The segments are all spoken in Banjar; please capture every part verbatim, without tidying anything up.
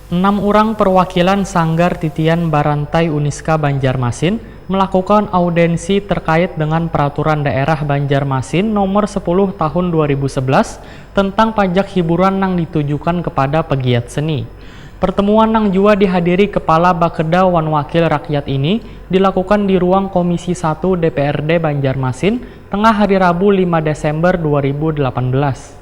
Enam urang perwakilan Sanggar Titian Barantai Uniska Banjarmasin melakukan audensi terkait dengan Peraturan Daerah Banjarmasin Nomor sepuluh Tahun dua ribu sebelas tentang pajak hiburan nang ditujukan kepada pegiat seni. Pertemuan nang jua dihadiri Kepala Bakeda wan Wakil Rakyat ini dilakukan di ruang Komisi satu D P R D Banjarmasin, tengah hari Rabu lima Desember dua ribu delapan belas.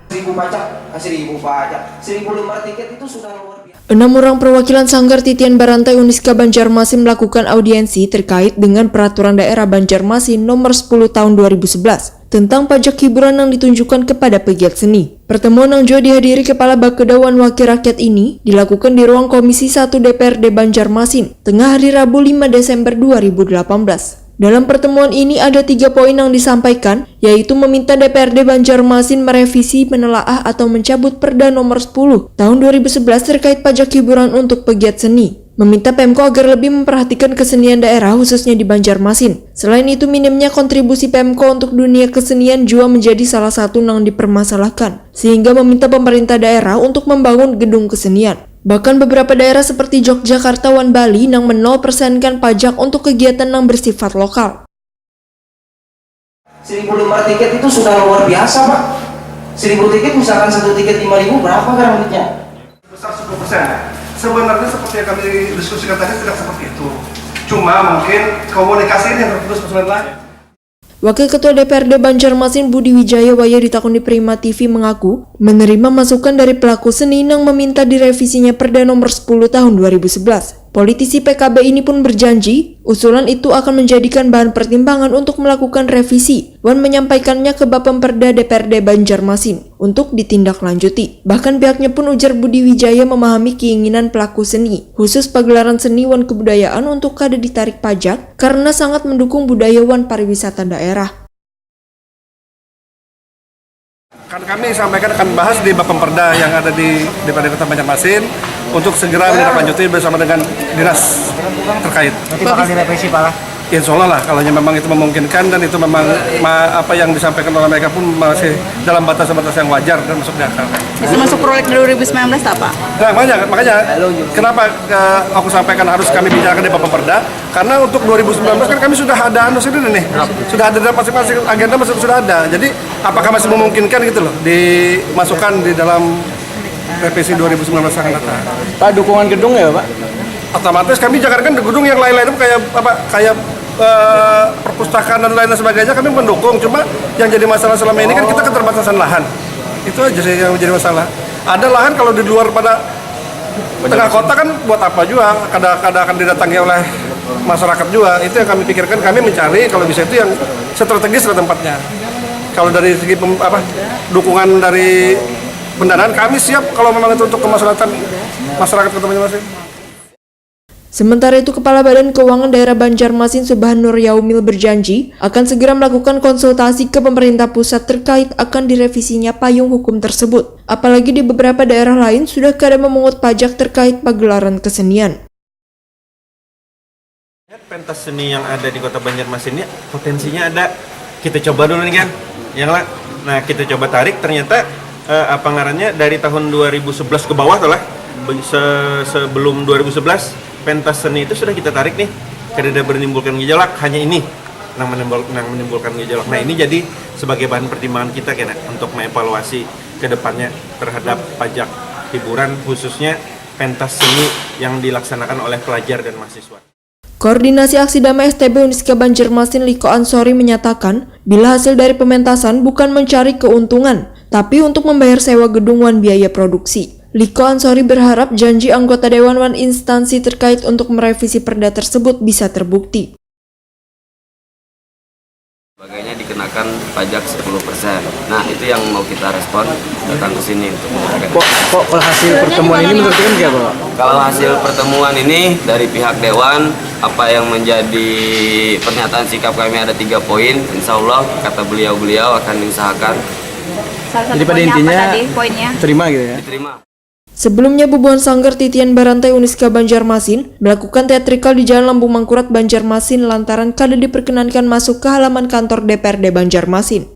Seribu pajak, ah, seribu pajak, seribu lembar tiket itu sudah luar biasa. Enam orang perwakilan Sanggar Titian Barantai Uniska Banjarmasin melakukan audiensi terkait dengan Peraturan Daerah Banjarmasin Nomor sepuluh Tahun dua ribu sebelas tentang pajak hiburan yang ditunjukkan kepada pegiat seni. Pertemuan yang juga dihadiri Kepala Bakeda wan Wakil Rakyat ini dilakukan di ruang Komisi satu D P R D Banjarmasin, tengah hari Rabu lima Desember dua ribu delapan belas. Dalam pertemuan ini ada tiga poin yang disampaikan, yaitu meminta D P R D Banjarmasin merevisi, menelaah atau mencabut Perda Nomor sepuluh Tahun dua ribu sebelas terkait pajak hiburan untuk pegiat seni, meminta Pemko agar lebih memperhatikan kesenian daerah khususnya di Banjarmasin. Selain itu, minimnya kontribusi Pemko untuk dunia kesenian jua menjadi salah satu nang dipermasalahkan, sehingga meminta pemerintah daerah untuk membangun gedung kesenian. Bahkan beberapa daerah seperti Yogyakarta wan Bali nang menol persenkan pajak untuk kegiatan nang bersifat lokal. Seribu lembar tiket itu sudah luar biasa, Pak. Seribu tiket, misalkan satu tiket lima ribu, berapa sekarang duitnya? Besar sepuluh persen. Sebenarnya seperti yang kami diskusikan tadi tidak seperti itu. Cuma mungkin komunikasi ini yang terputus, Mas Menla. Wakil Ketua D P R D Banjarmasin Budi Wijaya wayah ditakuni Prima T V mengaku menerima masukan dari pelaku seni nang meminta direvisinya Perda Nomor sepuluh Tahun dua ribu sebelas. Politisi P K B ini pun berjanji, usulan itu akan menjadikan bahan pertimbangan untuk melakukan revisi wan menyampaikannya ke Bapemperda D P R D Banjarmasin untuk ditindaklanjuti. Bahkan pihaknya pun, ujar Budi Wijaya, memahami keinginan pelaku seni, khusus pagelaran seni wan kebudayaan, untuk kada ditarik pajak karena sangat mendukung budaya wan pariwisata daerah. Kan kami sampaikan akan bahas di Bapemperda yang ada di D P R D Kota Banjarmasin untuk segera menindaklanjuti bersama dengan dinas terkait. Nanti bakal direvisi, Pak lah. Insya Allah lah, kalau memang itu memungkinkan dan itu memang ma- apa yang disampaikan oleh mereka pun masih dalam batas-batas yang wajar dan masuk di akal. Bisa masuk proyek dua ribu sembilan belas tak, Pak? Nah, makanya, makanya kenapa eh, aku sampaikan harus kami bicarakan di Bapemperda, karena untuk dua ribu sembilan belas kan kami sudah ada anu sendiri nih, sudah ada draft masing-masing, agenda masing sudah ada. Jadi apakah masih memungkinkan gitu loh dimasukkan di dalam revisi dua ribu sembilan belas yang akan datang? Pak, dukungan gedung ya, Pak? Otomatis kami jangankan di gedung, yang lain-lain itu kayak apa, kayak eh, perpustakaan dan lain sebagainya kami mendukung. Cuma yang jadi masalah selama ini kan kita keterbatasan lahan. Itu aja sih yang menjadi masalah. Ada lahan kalau di luar pada tengah kota kan buat apa juga? Kada kada akan didatangi oleh masyarakat juga. Itu yang kami pikirkan. Kami mencari kalau bisa itu yang strategis lah tempatnya. Kalau dari segi pem- apa dukungan dari pendanaan, kami siap kalau memang itu untuk kemaslahatan masyarakat Kota Banjarmasin. Sementara itu, Kepala Badan Keuangan Daerah Banjarmasin Subhan Nur Yaumil berjanji akan segera melakukan konsultasi ke pemerintah pusat terkait akan direvisinya payung hukum tersebut. Apalagi di beberapa daerah lain sudah kada memungut pajak terkait pagelaran kesenian. Pentas seni yang ada di Kota Banjarmasin ini potensinya ada. Kita coba dulu nih kan. Yang lah. Nah, kita coba tarik, ternyata eh, apa ngarannya, dari tahun dua ribu sebelas ke bawah tuh lah. Be- se- sebelum dua ribu sebelas, pentas seni itu sudah kita tarik nih. Kada ada menimbulkan gejolak, hanya ini nang menimbul nang menimbulkan gejolak. Nah, ini jadi sebagai bahan pertimbangan kita kena untuk mengevaluasi ke depannya terhadap pajak hiburan, khususnya pentas seni yang dilaksanakan oleh pelajar dan mahasiswa. Koordinasi Aksi Damai S T B Uniska Banjarmasin Liko Ansori menyatakan, bila hasil dari pementasan bukan mencari keuntungan, tapi untuk membayar sewa gedung wan biaya produksi. Liko Ansori berharap janji anggota dewan wan instansi terkait untuk merevisi perda tersebut bisa terbukti. Sebagainya dikenakan pajak sepuluh persen. Nah, itu yang mau kita respon, datang ke sini untuk menyampaikan. Kok, kok kalau hasil pertemuan ini menurut kalian kayak apa, Pak? Kalau hasil pertemuan ini dari pihak dewan, apa yang menjadi pernyataan sikap kami ada tiga poin, insya Allah kata beliau-beliau akan diusahakan. Salah satu Jadi pada poinnya intinya apa tadi poinnya? Terima gitu ya. Diterima. Sebelumnya, bubuhan Sanggar Titian Barantai Uniska Banjarmasin melakukan teatrikal di Jalan Lambung Mangkurat, Banjarmasin lantaran kada diperkenankan masuk ke halaman kantor D P R D Banjarmasin.